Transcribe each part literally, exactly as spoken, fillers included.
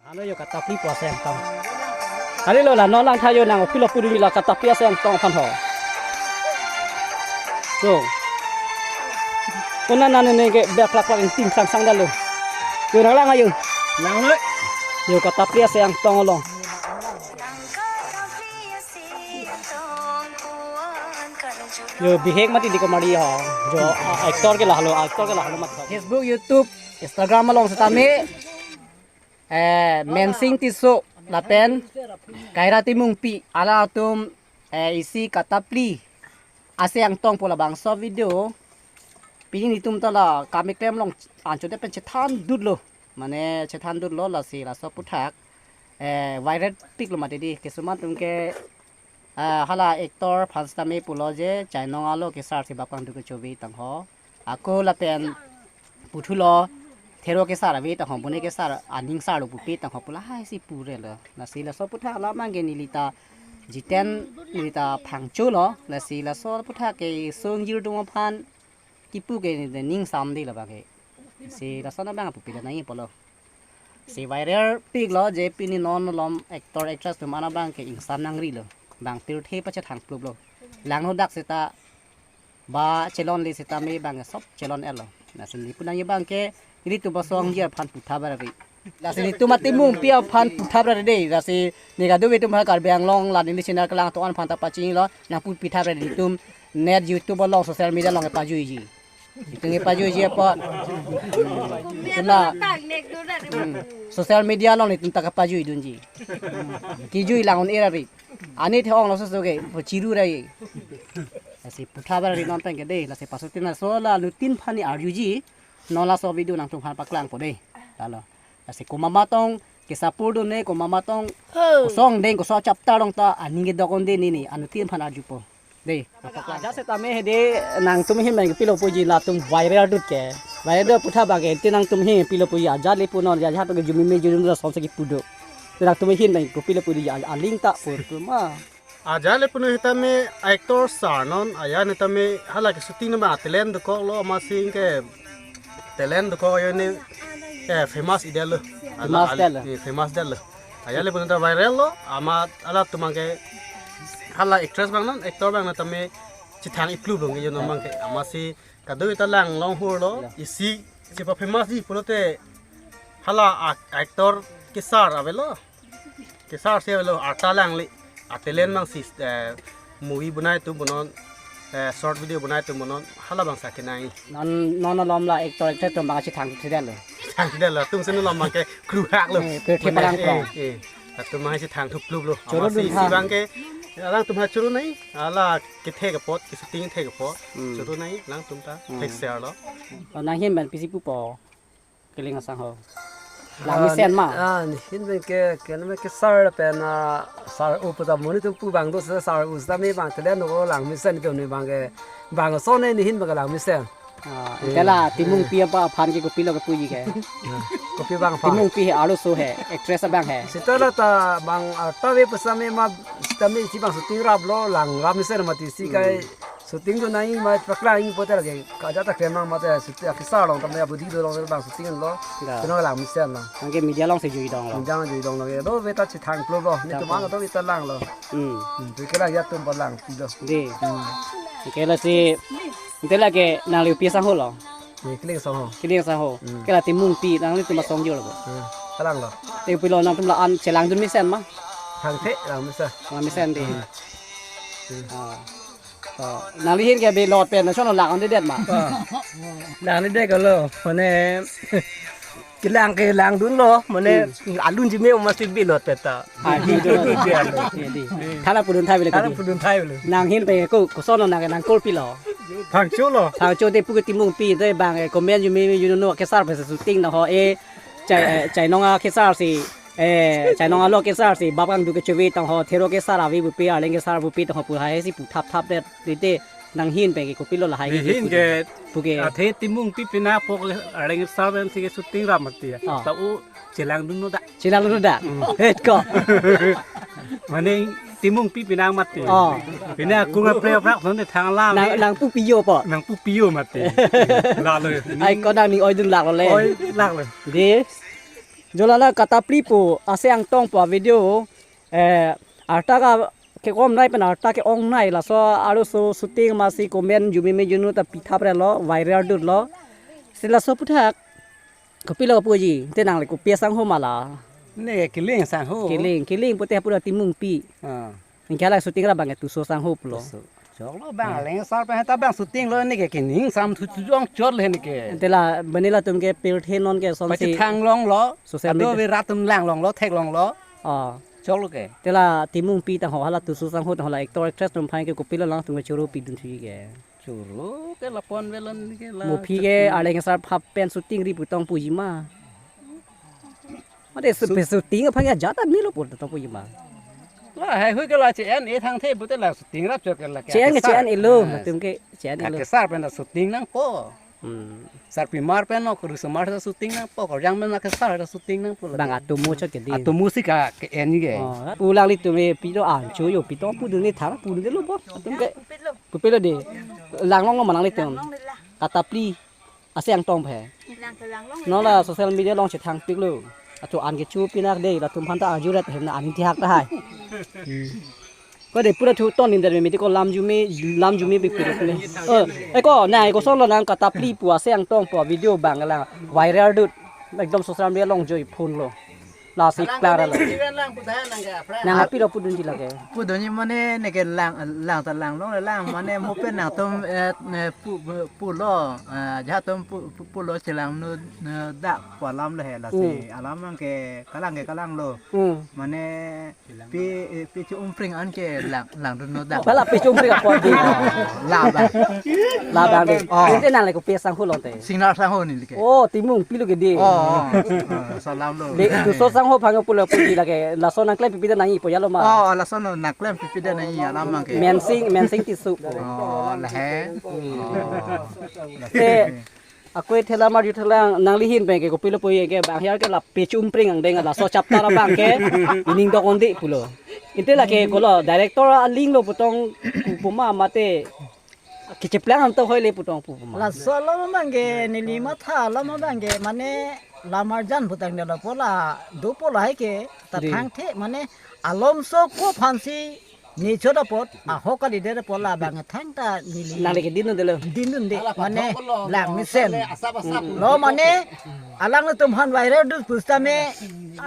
Ano yo Katapli pu Aseng Angtong. Kali lo la non lang tha yo nang pilo pudun la Katapli Aseng Angtong aphan ho. So. Kona nane ne ke bek lak lak ting sang sang dalo. Yo nang lang ayo. Lang lo. Yo Katapli Aseng Angtong along. Yo bihek mati di komari ho. Jo, ah, actor ke lahelo, actor ke lahelo mati. Facebook, YouTube, Instagram along setame. Eh, Mensing Tisso lapen Kaira Timungpi, halatum, eh, isi Katapli Aseng Angtong pu labangso video pini netum ta la kami klem along anchot pen chethan dut lo. Mane chethan dut lo lasi laso aphuthak, eh, viral pik lo mati di. Kisuman atum ke, ah, hala actor aphan setame pulo je chainong alo kesar si bapang du kechove tang ho. Ako lapen puthulo thero kesar ave tang ho, bune kesar aning sar lo pupe tang ho pu lahai si pure lo. Lasi laso aphuthak alam abang ke neli ta Jiten neli ta Phangcho lo, lasi laso aphuthak ke songjir atum aphan kipu ke neli ta ning sam di lo abang ke. Si laso na abang pupe lo nai pulo. Si viral pik lo je pini non malom actor actress atum an abang ke ingsam nangri lo. Bang pirthe pachethang plup lo. Langno dak seta ba chelon le setame bang sop chelon el lo. Lasi neli pu nangji abang ke nelitum asongjir aphan putha baravi. Lasi netum Atimungpi aphan putha baravi dei. Lasi ne kadokave atum ha Karbi Anglong la neli channel kelang atum an aphan ta pachini lo. Nang pu pitha baravi netum net YouTube along social media along pajuiji. Itum pajuiji apot. Itum la, hmm, social media along netum ta kapajuidunji. Kijui lang un-e ra ri. Ani the-ong lo soso ke, po chiru ra ye. Lasi putha baravi non pen ke dei, lasi pasotin laso la anuttin aphan ne arjuji, non laso video nangtum aphan paklangpo dei. Lalo. Lasi komat ma tong, kesapur dun ne, komat ma tong, kosong deng, koso chapter along ta, aning kedok un-e ne ne, anuttin aphan arjupo. Dei. Ajat setame he dei, nangtum ahin abang pilo puji latum viral dut ke. Viral dut aphuthak abang ke, te nangtum ahin pilo puji ajat le punon, ajat to ke jumi me jumi me son se kipu do. Te nangtum ahin abang pilo puji a-, aling ta pur tu ma. Ajat le punon setame actor sar non, ajat setame hala ke shooting nama talent dokok lo, amatsi ke talent dokok ajoine, eh, famous idea lo. Ala Famous al-, idea lo. Eh, famous idea lo. Ajat le punon ta viral lo, amat halatum abang ke hala actress abang non, actor abang non tame chethang iplup lo nge yo non abang ke. Amatsi kadokave ta lang long hur lo, Ya. isi, isi pa famous di pulote hala ac-, actor kesar avelo. Kesar si avelo, arta lang le. A talent abang si, eh, movie bonai atum punon, eh, short video bonai atum punon, hala abang sa kenai. Non, non malom la actor actress atum abang chethang thedetlo. Chethang thedetlo, atum si non malom abang ke kru hak lo. Eh, pirthe Mane, palang prong. Eh, eh. Atum abang chethang thuplup lo. Choro Amatsi dun isi ha. Abang ke, alangtum ha choro nai, hala kethe ke apot, ke shooting kethe ke apot. Hmm. Choro nai, alangtum ta, Hmm. thek ser lo. Oh, nang ahin abang pisi pupo. Keling asang ho. Lang Ah, mesen ma. Ah, nehin abang ke, ke name kesar pen, ah, sar u pu ta monit atum pu abang do se sar u setame bang tele no lang mesen ke ne abang ke. Bang so ne nehin abang ke lang mesen. Ah, Eh. Tela Timungpi apa aphan ke kopilo kepuji ke. Ah, kopi abang aphan. Timungpi he arloso he, actress abang he. Seta la ta bang, ah, ta ve pu setame ma setame si bang shooting rap lo lang ram mesen mati si Hmm. kai. Shooting dun nai ma paklang-i pote lake. Kaja ta kremang mate shooting akisar along tame abudi do along bang shooting lo. Ya. Keno lang mesen lo. Anke media along si jui dong lo. Media along jui dong lo. Do ve ta chethang plup lo. Netum Chethang. Ang do ve ta lang lo. Hmm. Hmm, tu ke la ya atum palang pi lo. Dei. Hmm. Anke lasi, ante lake nangli pi asang ho lo. Ni keling asang ho. Keling asang ho. Hmm. Ke la Timungpi nanglitum asongjir lo. Hmm. Palang lo. Te pilo nangtum la-an chelang dun mesen ma. Thangthe lang mesen. Lang mesen dei. Hmm. Hmm. Ah. Oh, nangli ahin ke be lot pen, na chon lang un-edet ma. Ah. Lang un-edet ko lo, mane, kelang kelang dun lo, mane, Hmm. alun jime ma si be lot pen ta. Ah, di dun. Di dun. Iya, di. Hmm. Thala pudun thai bile Thala kodi. Pudun thai bile. Nang ahin pen ko, koson nang nang kol pilo. Phangcho lo. Phangcho te pu ke Timungpi te bang, eh, comment jumi jumi no kesar pen shooting na ho, eh, chai, eh, chainong akesar si. Eh, chainong alo kesar si, bapang du kechove tang ho, thero kesar ave pupe, arleng kesar pupe tang ho, pu hai si pu thap thap det, dite, nang ahin pen ke kopilo lahai Nehin ke, pu ke. Athe Timungpi pina po ke arleng kesar pen si ke shooting ram mati ya. Ah. Ta u chelang dun no da. Chelang dun da. Hmm. Het ko. Mane Timungpi pina mati. Oh. Pina kunga pre prak son de thang lam. Nang, nang pu piyo po. Nang pu piyo mati. Lalo. Ai ko nang ni oi dun lak lo le. Oi lak lo. Dei. Jo la la Katapli pu ase Angtong pu a-video, eh, arta ka kekom nai pen arta ke-ong nai laso arloso shooting masi comment jumeme junu ta pitha prelo, viral dut lo. Si laso aputhak kopilo puji, te nang le kopi asangho ma la? Ne kiling sangho. Kiling, kiling pute pura Timungpi. Ah. Anke la shooting ra bang ke Tuso sangho pulo. Tuso. Choklo bang, Aleng Asar pen ta bang shooting lo, ne ke kining sam thu thu jong chot le ne ke. Te la bani latum ke pirthe non ke son si. Pachethang longlo. Social media. Ado ve rat atum lang longlo, thek longlo. Ah. Choklo ke. Te la Timungpi tangho hala Tuso sangho tangho la actor actress atum aphan ke kopilo nangtum ke choro pidun thu ke. Choro ke lapon velon ke la. Mo aphi ke Aleng Asar pha pen shooting ri pu tong puji ma? Mate su-, pe shooting aphan ke ajat ta melo pu tong puji ma? La haihui ke la che-en e thangthe pute la shooting rap chot ke la ke. Che-en ke kesar. Che-en elo, ah, latum ke che-en elo. Kesar pen ta shooting nangpo. Hmm. Sarpimar pen no, Kurusomar ta shooting nangpo, Korjang pen la kesar ta shooting nangpo la. Bang atomo chot ke di. Atomo si ka ke-en ke. Oh, pu alanglitum e pilo ancho jo pi tong pudun ne thang pudun de lo bo. Latum ke kopilo de. Lang longlo ma nanglitum? Katapli ase Angtong phe. Lang ke lang long. Non la social media along chethang piklo. Acho an kecho pinak de, latum aphan ta arju ret hem na an thihak ta hai. Hmm. Ko de pura thu ton in der me miti ko lam jume, lam jume bi pura pura. Oh, eh ko, nang ko son lo nang Katapli pu ase Angtong pu video bang lang viral dut. Ekdom social media along joi phun lo. Lasi klar lo. Nang pilo pudunji lake? Pudunji mane ne ke lang, lang ta lang long lang mane mo pen nangtum, eh, ne pu, pulo, eh, jahatum pu, pu, pulo chelang nu, ne dak pu alam le he lasi. Hmm. Alam abang ke kalang ke kalang lo. Hmm. Mane pi, eh, pi chu umpring an ke lang, lang dun no dak. Pala pi chu umpring apot di. Labang. Labang di. Oh. Ante nang le kopi asangho lo te? Singnar sangho ne le ke. Oh, Timungpi lo ke di. Oh, oh. Oh, salam lo. Di, Tuso sangho aphan pulo puji lake. Laso nangklem pipi ta nangji pu ya lo ma? Oh, laso nangklem pipi ta nangji alam abang ke. Mensing, Mensing Tisso. Oh, la he. Oh. Te, ako e thela mar ju thela nangli ahin pen ke kopilo puji ke bang hiar ke la pi chu umpring angdeng laso chapter abang ke ining dokon di pulo. Ante lake kolo director aling lo pu tong pu ma mate kecheplang an to hoi le pu tong pu ma. Laso alam abang ke neli matha alam abang ke mane lam arjan pu tang delo pu la do pu lahai ke ta di. Thangthe mane alomso ko aphan si ne chot apot ahok kalidet apot labang thangta neli. Nang le kedin dun delo. Din dun de mane lang mesen. Lo mane alanglitum aphan viral dut pusitame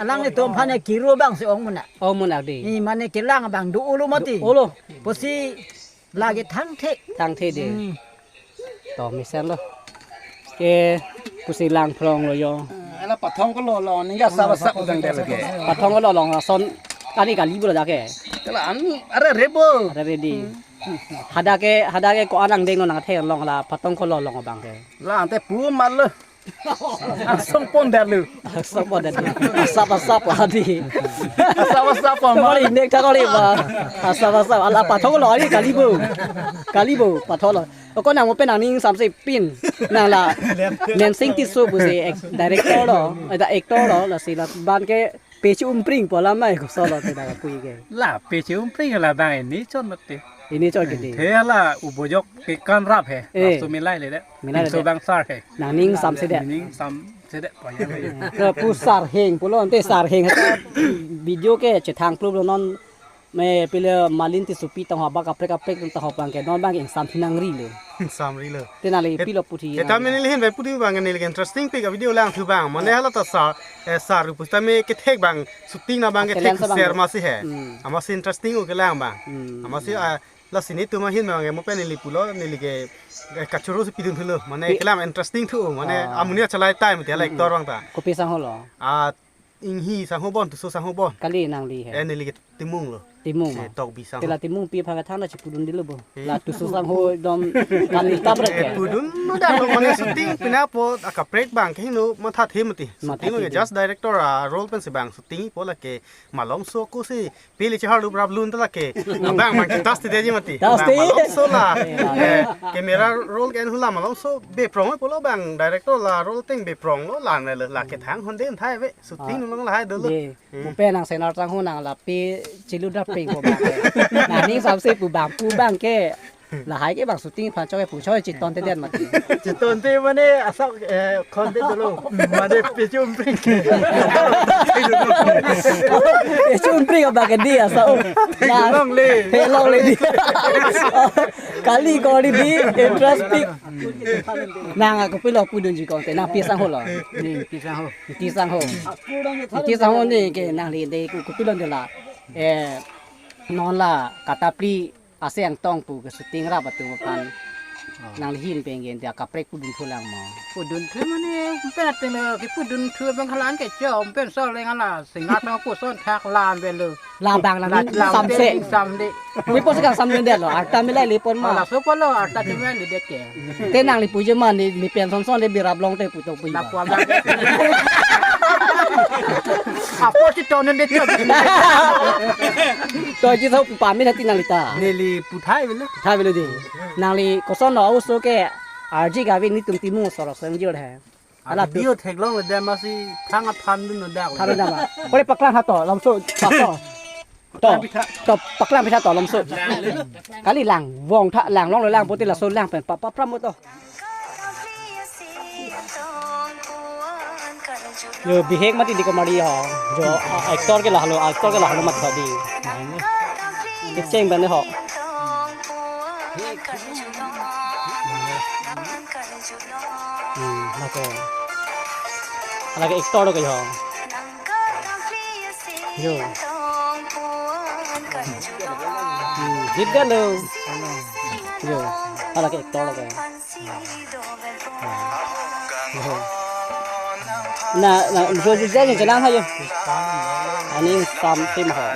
alanglitum aphan kiro abang si ong muna. Ong muna di. Ni mane kelang abang do ulo mati. Do ulo. Pusi lake thangthe. Thangthe di. Hmm. To mesen lo. Ke pusi lang phrong lo jo. Eh, ala pathong kolo lo, ningga saba sab udang delo ke. Pathong kolo long son kani kali bo lo dak ke. Kala an are rebo. Are ready. Hadak ke, hadak ke ko-an angdeng lo nangthe long la pathong kolo long abang ke. La ante pu mal lo. Asong pon dalo. Asap ada di. Asap asap adi. Asap asap pon. Kali nek ta kali ba. Asap asap ala pathong lo ari kali bo. Kali bo pathong lo. Ko nang mo pen nangning samse pin. Nang la Mensing Tisso pusi ek-, director lo, eh, da actor lo, lasi la bang ke pi chu umpring pu alam mai ko solo te da pui ke. La pi chu umpring labang ini chon mati. Ini chon ke di. Te la ubojok ke kan rap he. Eh. Laso milai le de. Milai le de. Laso bang sar he. Nangning samse de. Ning samse de paya le. Ke pu Sarheng pulo ante Sarheng ta video ke chethang plup lo non me pile Malin Tissopi tangho ba kaprek kaprek tangho abang ke non abang ke ingsam thinang ri lo. Ingsam ri lo. Te nang le pilo puthi. Eta nang le. Mene le hin bai puthi abang neli ke interesting pik a-video lang thu abang. Mane hala ta sar, eh, sar pusitame kethek abang shooting na abang kethek. Talent sa abang share lo. Masi he. Hmm. Amatsi interesting o kelang abang. Hmm. Amatsi, ah, lasi netum ahin abang ke mo pen neli pulo neli ke, eh, kachoro si pidun thulo. Mane pi- kelang interesting thu mane. Ah. Amonit achalai time te la. Hmm. Actor abang ta. Kopi sangho lo? Ah, Inghi sangho bon, Tuso sangho bon. Kali nangli he? Eh, neli ke Timung lo. Timung. Eh, ma? Tokbi sangho. Te la Timungpi aphan ke thang na chipudun dilo bo. Eh. La Tuso sangho ekdom kani tap rek. Eh, ke. Pudun no dak lo mane shooting pina po akaprek abang ke hino matha the mati. Matha shooting the ke di. Just director a-role pen si abang shooting po lake malomso ko si pili chehar lup rap lun ta lake. Abang abang ke tas te ji mati. Tas te. Abang malomso la. Eh, la. Eh, camera roll ke hula malomso be prong pulo abang director la role ateng be prong lo la ne la ke thang hon den thai ve. Shooting. Ah. Nung lahai dolo. Di. Hmm. Mo pen nang senar tang ho nang lapi chilu dapeng ko ba. Nangning samse pu bang pu abang ke. Lahai ke bang shooting aphan chok ke pu chok chetontedet mati. Chetonte mane asak, eh, content dolo. Mane pechum pring. Pechum pring abang ke di asa. Oh. Theklongle. Theklongle di. Kali kori di interest pic. Nang kopilo pudunji content. Nang pi asangho lo? Ni pi asangho. Pi asangho. Pi asangho ni ke nangli de kopilo de la. Eh, non la Katapli Ase Angtong pu ke shooting rap atum aphan. Oh. Nangli ahin pen ke dia kaprek pudunthu lang mo? Pudunthu mane pen ateng lo ke pudunthu abang halan ke cho pen so leng ala singa tang koson thak lam belo. Labang lang la, lam samse. Samde. Wi pos kang samde lo, arta milai lepon ma. Ala so polo arta milai le det ke. Te nangli puji ma ni, ni pen son son de birap longte putok pu. Lapu abang. Apo si tonen de cho. To ji so pamit hati nangli ta. Neli puthai belo. Puthai belo di. Nangli koson lo uso ke arji gavi netum timu sorok seng jor he. Ala tu. Video theklongle de masi thang aphan dun dak. Thang dun dak. Kore paklang hato lamso pato. To, to paklang pisa to lamso. Kali lang vong tha lang longle lang poti laso lang pen pa pa pram to. Yo bihek mati di komari ho. Jo, ah, actor ke lahelo, actor ke lahelo mati ho di. Kecheng bang ho. Hmm, lake. Lake actor ke ho. Yo. Hmm, git galo. Yo. Lake actor lake. Yo. Na, na, jo jo jo chelang hayo. Aning sam tim ho.